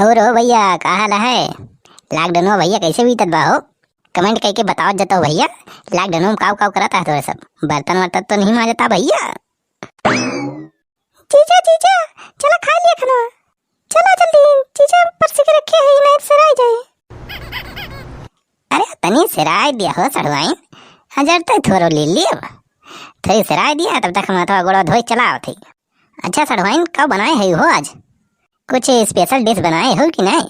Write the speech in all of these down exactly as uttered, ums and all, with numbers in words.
और हो भैया, का हाल है? Lockdown में भैया कैसे बीतत बा हो? Comment कइके बतावत जतौ भैया, lockdown में काव काव करत है तोरे सब? बर्तन वर्तन तो नहीं मांजता भैया? जीजा, जीजा, चला खाइ लिया खाना। चला जल्दी, जीजा परसि के रखे हैं, नहीं तो सिराइ जाए। अरे तनी सिराइ दिया हो सढ़ुआइन, हजार तो थोरो ले लिया। थोरी सिराइ दिया, तब तक हम हाथवा गोड़वा धोए चला आवत हई। अच्छा सढ़ुआइन, का बनाए है हो आज? कुछ special dish बनाए हो कि नहीं?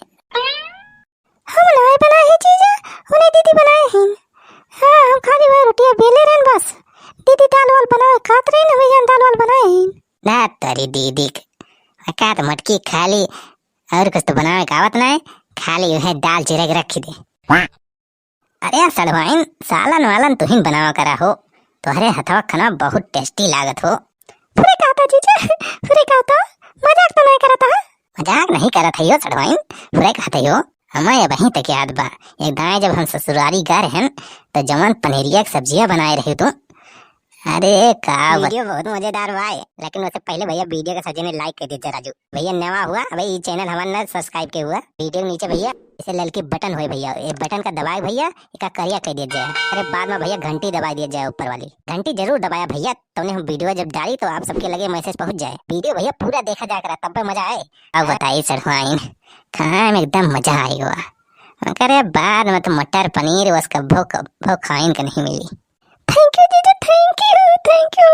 हम नाय बनाए हैं जीजा, उन्हें दीदी बनाए हैं। हाँ, हम खाली वही रोटियां बेले रहन बस। दीदी दाल वाल बनावे खात रही ना, भैया दाल वाल बनाए हैं। ना तेरी दीदी के, का तो मटकी खाली और कुछ तो बनावे का आवत ना है, खाली वह दाल चिरक रखी दे। अरे सड़वाइन, सालन वालन तुहिन बनावा करा हो, तोहरे हथवा खाना बहुत tasty लागत हो। फुरे कहता जीजा, फुरे कहता, मजाक तो नहीं करता है? मजाक नहीं करत है यो सड़वाइन, फुरे कहते हो। हमें अबहीं तक याद बा, एक दाएं जब हम ससुरारी गए रहन, तो जवन पनीरिया के सब्जिया बनाए रही तू। अरे का बत- Video बहुत मजेदार हुआ है, लेकिन उससे पहले भैया video के सजे में like कर दीजिए राजू। भैया नवा हुआ, अबे ये channel हमारा ना subscribe के हुआ। Video के नीचे भैया इसे ललकी button हुए भैया, ये button का दबाए भैया, एका करिया कर दिया जाए। अरे बाद में भैया घंटी दबा दिया जाए ऊपर वाली। घंटी जरूर दबाया भैया, तौने हम video जब डाली तो आप सबके लगे message पहुंच जाए। Video भैया पूरा देखा जाया करा, तब पे मजा आए। अब बताइए सड़वाइन, खाए में एकदम मजा आएगा। मगर ये बाद में तो मटर पनीर बस कब्बो कब्बो खाइन के नहीं मिली। Thank you जीजा, thank you, thank you।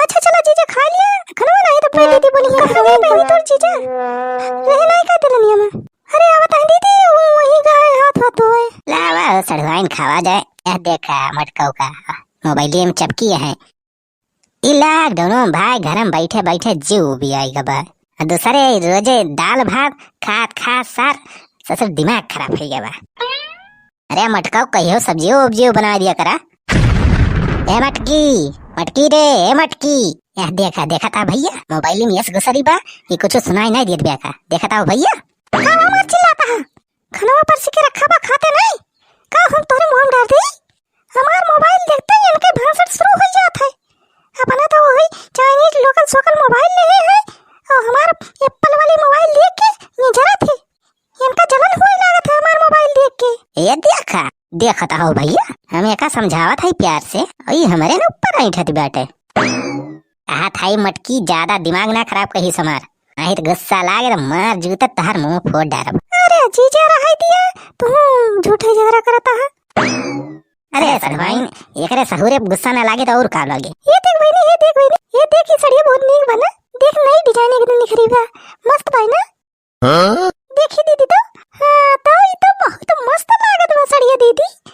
अच्छा चला जीजा खा लिया, खाना वाला है तो पहले दीदी बोली, "कहाँ गए बहनी तोर जीजा? रहे नहीं का दुल्हनिया में?" अरे आवत है दीदी, वो वहीं गए हाथ हाथ धोए। लावा हो सड़वाइन खावा जाए। यह देखा मटकऊ का मोबाइल में चपकी है। ई lockdown में भाई घर में बैठे बैठे जीव भी आई गबा। दूसरे रोजे दाल भात खात खात सार ससुर दिमाग खराब हो गया बा। अरे मटकाओ, कहियो सब्जियो उब्जियो बना दिया करा। ए मटकी, मटकी रे, ए मटकी। यह देखा, देखा था भैया, मोबाइल में यस घुसरी बा कि कुछ सुनाई नहीं देत बा का। देखा था भैया। का बा मार चिल्लाता है? खाना परसि के रखा बा, खाते नहीं? का हम तोरे मुंह में डाल दी? हमार मोबाइल देखते ही इनके भाषण शुरू हो जात है। अपना तो वही Chinese local सोकल मोबाइल ले है और हमार Apple वाली मोबाइल देख के ये जरा थे। इनका जलन हुए लागत है हमार मोबाइल देख के। ये देखा, देखत हो भैया, हम एका समझावत है प्यार से, और ये हमारे न ऊपर ऐंठत बाटे। कहा था ये मटकी, ज्यादा दिमाग ना खराब कही समार, नहीं तो गुस्सा लागे तो मार जूता तहार मुंह फोड़ डारब। अरे जीजा रहाई दिया, तू झूठे झगड़ा करता है। अरे सड़वाइन, एकरे सहुरे गुस्सा ना लागे तो और का लागे? ये देख बहिनी, ये देख बहिनी, ये देख, ये सड़िया बहुत नीक बा ना। देख नई design एकदम निखरी बा, मस्त बा ना। हाँ? देखी दीदी तो, हाँ तो ई तो बहुत मस्त लागत बा सड़िया दीदी।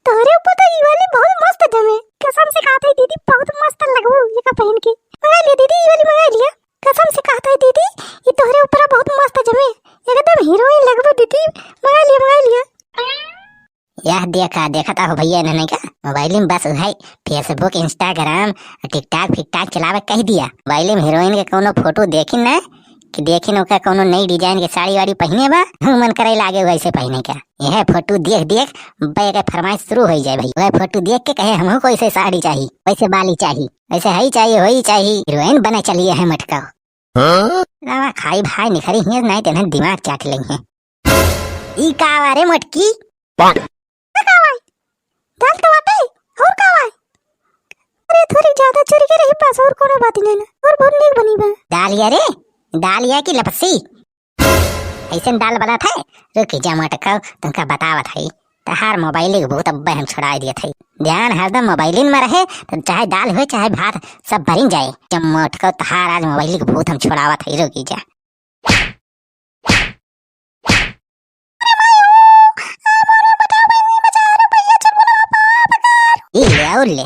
तोहरे ऊपर तो ई वाली बहुत मस्त जमे। कसम से कहत है दीदी, बहुत मस्त लगबू एका पहिन के। मंगा लिया दीदी, ई वाली मंगा लिया। कसम से कहत है दीदी, ई तोहरे ऊपर बहुत मस्त जमे। एकदम हीरोइन लगबू दीदी, मंगा लिया, मंगा लिया। यह देखा, देखत हो भैया इन्हने का मोबाइल में बस है Facebook, Instagram, TikTok फिकटॉक चलावे कह दिया। मोबाइल में हीरोइन के कोनो फोटो देखिन ना कि देखिन ओका कोनो नई design के साड़ी वाड़ी पहिने बा, हूँ मन करे लागे वैसे पहिने का। यह फोटो देख देख बे के फरमाइश शुरू हो जाए भाई। वह फोटो देख के कहे हमहू को ऐसे साड़ी चाही, वैसे बाली चाही, वैसे हई चाही, होई चाही, हीरोइन बने चलिए है मटका। हाँ? लावा खाई भाई निखरी हियाँ, नहीं तेने दिमाग चाट लेंगे। ई का बा रे मटकी? पाक। का बा? दाल तो बाटे, और का बा? अरे थोड़ी ज्यादा चुर के रही बस, और कोनो बात नहीं ना, और बहुत नीक बनी बा। दाल या रे, दाल या कि लपसी? ऐसन दाल बनत है, रुकी जा मटकाओ, तुमका बतावत है। तहार मोबाइल के भूत अब्बे हम छुड़ाई दियत है। ध्यान हरदम मोबाइलिन में रहे, तो चाहे दाल हुए, चाहे भात, सब बरिन जाए। जब मटकाओ तहार आज मोबाइल के भूत हम छुड़ावत है, रुकी जा। ई ले, और ले।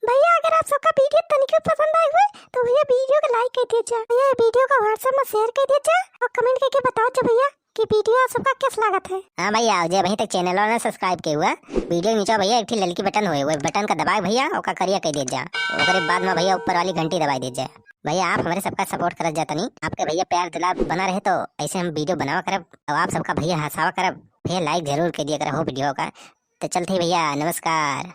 भैया, अगर आप सबका video तनिको पसंद आए हुए, तो भैया video को like कर दिया जाए। भैया, video को WhatsApp में share कर दिया जाए और comment करके बताओ जाए भैया कि video आप सबका कैसा लागत है। हाँ भैया, जे अभी तक channel ने subscribe किया हुआ, video के नीचे भैया एक ठे ललकी button हुए, वो button का दबाए भैया, ओका करिया कर दिया जाए। ओकरे बाद में भैया ऊपर वाली घंटी दबाई दिया जाए। भैया, आप हमारे सबका support करत जातनी, आपके भैया प्यार दुलार बना रहे तो ऐसे हम video बनावा करब, और आप सबका भैया हंसावा करब। भैया, like जरूर कर दिया करो video का। तो चलत ही भइया, नमस्कार।